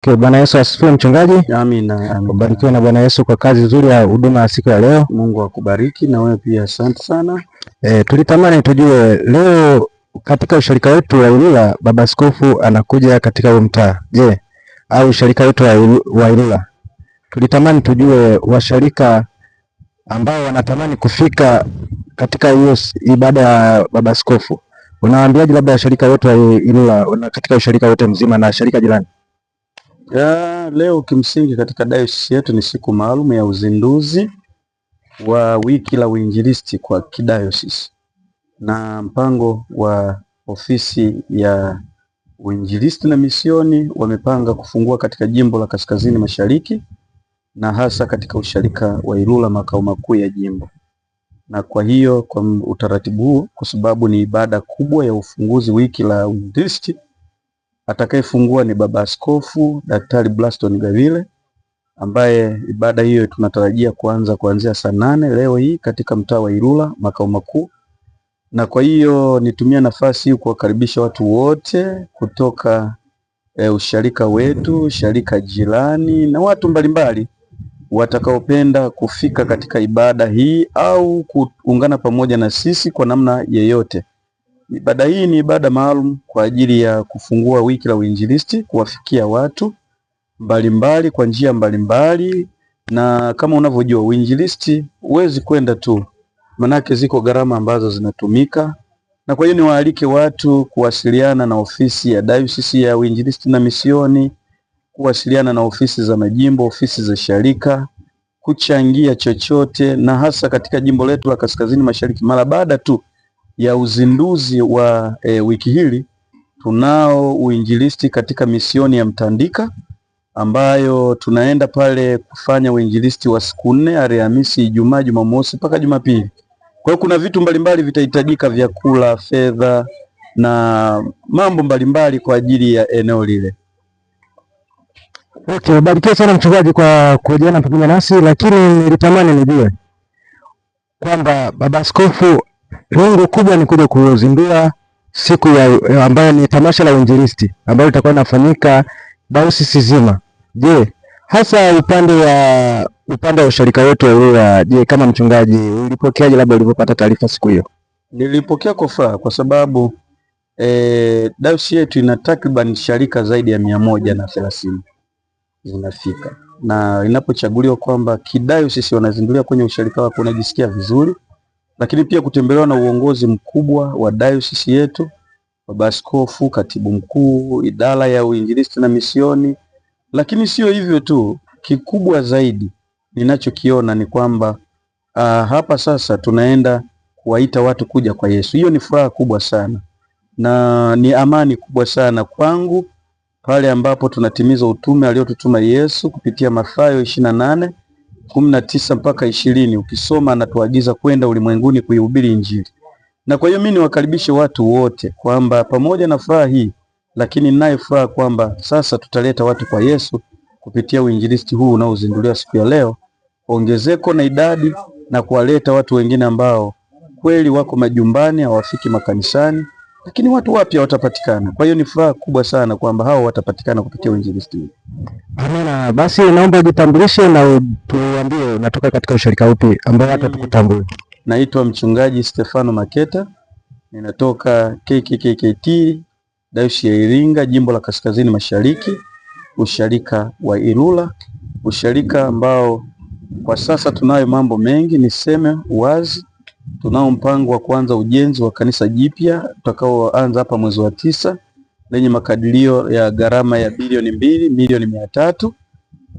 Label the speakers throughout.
Speaker 1: Okay, Bwana Yesu asifiwe mchungaji.
Speaker 2: Amina, amina.
Speaker 1: Ubarikiwe na Bwana Yesu kwa kazi nzuri ya huduma ya siku ya leo.
Speaker 2: Mungu akubariki na wewe pia, asante sana.
Speaker 1: Tulitamani tujue leo katika ushirika wetu wa Ilula Baba Askofu anakuja katika huu mtaa. Je, au ushirika wetu wa Ilula tulitamani tujue washirika ambao wanatamani kufika katika hiyo ibada ya Baba Askofu, unawaambiaje labda washirika wote wa Ilula katika ushirika wote mzima na shirika jirani?
Speaker 2: Ya, leo kimsingi katika dayosisi yetu ni siku maalum ya uzinduzi wa wiki la uinjilisti kwa kidayosisi na mpango wa ofisi ya uinjilisti na misioni wamepanga kufungua katika jimbo la Kaskazini Mashariki na hasa katika usharika wa Ilula makao makuu ya jimbo. Na kwa hiyo kwa utaratibu huo, kwa sababu ni ibada kubwa ya ufunguzi wiki la uinjilisti, atakayefungua ni Baba Askofu Daktari Blaston Gavile, ambaye ibada hiyo tunatarajia kuanza kuanzia saa 8 leo hii katika mtaa wa Ilula makao makuu. Na kwa hiyo nitumia nafasi hii kuwakaribisha watu wote kutoka usharika wetu, sharika jirani na watu mbalimbali watakaopenda kufika katika ibada hii au kuungana pamoja na sisi kwa namna yeyote. Ibada hii ni ibada maalum kwa ajili ya kufungua wiki la uinjilisti, kuwafikia watu mbalimbali kwa njia mbalimbali, na kama unavyojua uinjilisti huwezi kwenda tu, manake ziko gharama ambazo zinatumika. Na kwa hiyo niwaalike watu kuwasiliana na ofisi ya dayosisi ya uinjilisti na misioni, kuwasiliana na ofisi za majimbo, ofisi za sharika, kuchangia chochote, na hasa katika jimbo letu la Kaskazini Mashariki. Mara baada tu ya uzinduzi wa wiki hili, tunao uinjilisti katika misioni ya Mtandika ambayo tunaenda pale kufanya uinjilisti wa siku 4, Alhamisi, Ijumaa, Jumamosi mpaka Jumapili. Kwa hiyo kuna vitu mbalimbali vitahitajika, vyakula, fedha na mambo mbalimbali kwa ajili ya eneo lile.
Speaker 1: Okay, ubarikiwe sana mchungaji kwa kuhojiana pamoja nasi, lakini nilitamani nijue kwamba Baba Askofu lengo kubwa ni kuja kuzindua siku ya ambayo ni tamasha la uinjilisti ambayo litakuwa linafanyika dayosisi nzima. Je, hasa upande wa ushirika wetu wa Ilula, je, kama mchungaji ulipokeaje labda ulipopata taarifa siku hiyo?
Speaker 2: Nilipokea kwa furaha kwa sababu dayosisi yetu ina takriban sharika zaidi ya 130 zinafika, na inapochaguliwa kwamba kidayosisi wanazindulia kwenye usharika wako unajisikia vizuri, lakini pia kutembelewa na uongozi mkubwa wa dayosisi yetu, baba askofu, katibu mkuu, idara ya uinjilisti na misioni. Lakini sio hivyo tu, kikubwa zaidi ninachokiona ni kwamba hapa sasa tunaenda kuwaita watu kuja kwa Yesu. Hiyo ni furaha kubwa sana na ni amani kubwa sana kwangu pale ambapo tunatimiza utume aliotutuma Yesu kupitia Mathayo 28:19 mpaka 20. Ukisoma anatuagiza kwenda ulimwenguni kuihubiri Injili. Na kwa hiyo mimi niwakaribishe watu wote kwamba pamoja na furaha hii, lakini ninayo furaha kwamba sasa tutaleta watu kwa Yesu kupitia uinjilisti huu unaozinduliwa siku ya leo, ongezeko na idadi na kuwaleta watu wengine ambao kweli wako majumbani hawafiki makanisani, lakini watu wapya watapatikana. Kwa hiyo ni furaha kubwa sana kwamba hao watapatikana kupitia uinjilisti huu.
Speaker 1: Amina. Basi naomba ujitambulishe na tuambie unatoka katika ushirika upi ambao watu tukutambue.
Speaker 2: Naitwa mchungaji Stefano Maketa, ninatoka KKKKT Dayosisi ya Iringa, jimbo la Kaskazini Mashariki, usharika wa Ilula, usharika ambao kwa sasa tunayo mambo mengi. Niseme wazi, tunao mpango wa kuanza ujenzi wa kanisa jipya tutakaoanza hapa mwezi wa 9 lenye makadirio ya gharama ya bilioni 2 milioni 300,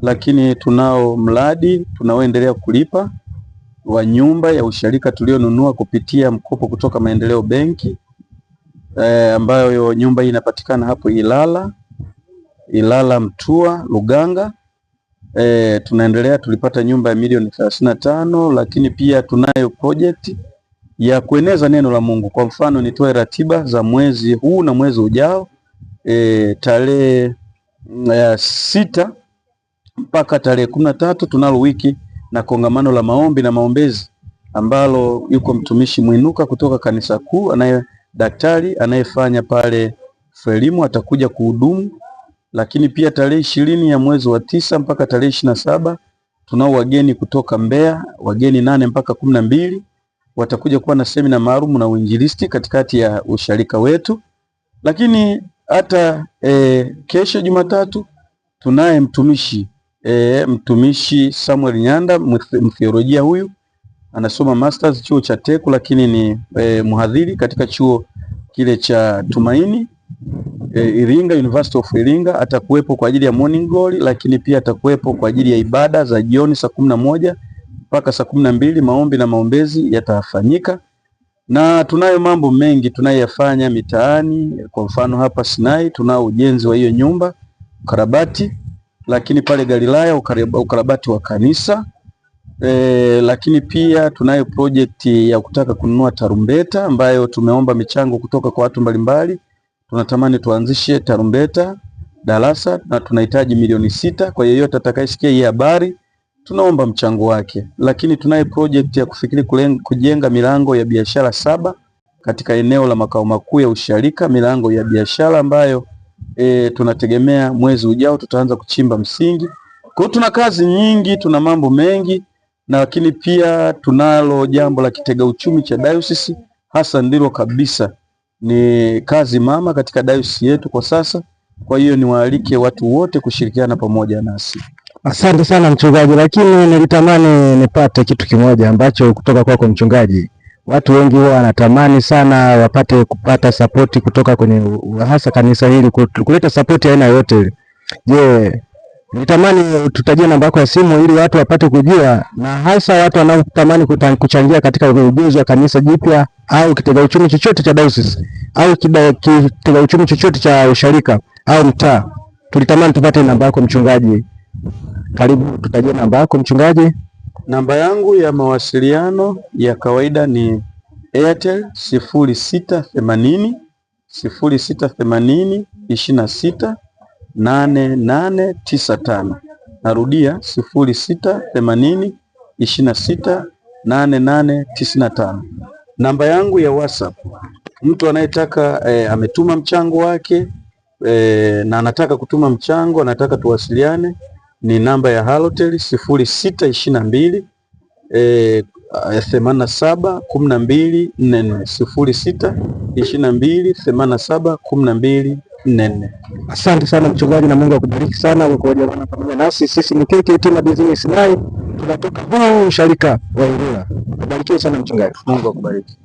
Speaker 2: lakini tunao mradi tunaoendelea kulipa wa nyumba ya usharika tulionunua kupitia mkopo kutoka Maendeleo Benki, ambayo nyumba hii inapatikana hapo Ilala Mtua Luganga. Tunaendelea, tulipata nyumba ya milioni 35, lakini pia tunayo project ya kueneza neno la Mungu. Kwa mfano nitoe ratiba za mwezi huu na mwezi ujao. Tarehe 6 mpaka tarehe 13 tunalo wiki na kongamano la maombi na maombezi ambalo yuko mtumishi Mwinuka kutoka kanisa kuu, anaye daktari anayefanya pale Frelimu atakuja kuhudumu. Lakini pia tarehe 20 ya mwezi wa 9 mpaka tarehe 27 tunao wageni kutoka Mbeya, wageni 8 mpaka 12 watakuja kuwa na semina maalum na uinjilisti katikati ya usharika wetu. Lakini hata kesho Jumatatu tunaye mtumishi Samuel Nyanda, mtheolojia huyu anasoma masters chuo cha Teku, lakini ni mhadhiri katika chuo kile cha Tumaini Iringa, University of Iringa. Atakuwepo kwa ajili ya morning glory, lakini pia atakuwepo kwa ajili ya ibada za jioni saa 11 mpaka saa 12, maombi na maombezi yatafanyika. Na tunayo mambo mengi tunayoyafanya mitaani. Kwa mfano hapa Sinai tunao ujenzi wa hiyo nyumba ukarabati, lakini pale Galilaya ukarabati wa kanisa. Lakini pia tunayo project ya kutaka kununua tarumbeta ambayo tumeomba michango kutoka kwa watu mbalimbali. Tunatamani tuanzishe tarumbeta darasa na tunahitaji milioni 6. Kwa yeyote atakayesikia hii habari tunaomba mchango wake. Lakini tunayo project ya kufikiri kujenga milango ya biashara 7 katika eneo la makao makuu ya usharika, milango ya biashara ambayo tunategemea mwezi ujao tutaanza kuchimba msingi. Kwa hiyo tuna kazi nyingi, tuna mambo mengi, na lakini pia tunalo jambo la kitega uchumi cha diocese, hasa ndilo kabisa ni kazi mama katika diocese yetu kwa sasa. Kwa hiyo niwaalike watu wote kushirikiana pamoja nasi.
Speaker 1: Asante sana mchungaji, lakini nilitamani nipate kitu kimoja ambacho kutoka kwako mchungaji. Watu wengi huwa wanatamani sana wapate kupata sapoti kutoka kwenye hasa kanisa hili, kuleta sapoti aina yoyote ile. Je, nilitamani tutajie namba yako ya simu ili watu wapate kujua, na hasa watu wanaotamani kuchangia katika ujenzi wa kanisa jipya au kitega uchumi chochote cha diocese au kitega uchumi chochote cha usharika au mtaa. Tulitamani tupate namba yako mchungaji. Karibu, tutajie namba yako mchungaji.
Speaker 2: Namba yangu ya mawasiliano ya kawaida ni Airtel 0680 0680 26 88 95. Narudia 0680 26 88 95. Namba yangu ya WhatsApp, mtu anayetaka ametuma mchango wake na anataka kutuma mchango, anataka tuwasiliane, ni namba ya Halotel 0622 87 12 44, 0622 87 12 44.
Speaker 1: Asante sana mchungaji, na Mungu akubariki sana kwa kuja pamoja nasi. Sisi ni KKKT Madizini Sinai, tunatoka huu usharika wa Ilula. Ubarikiwe sana mchungaji.
Speaker 2: Mungu akubariki.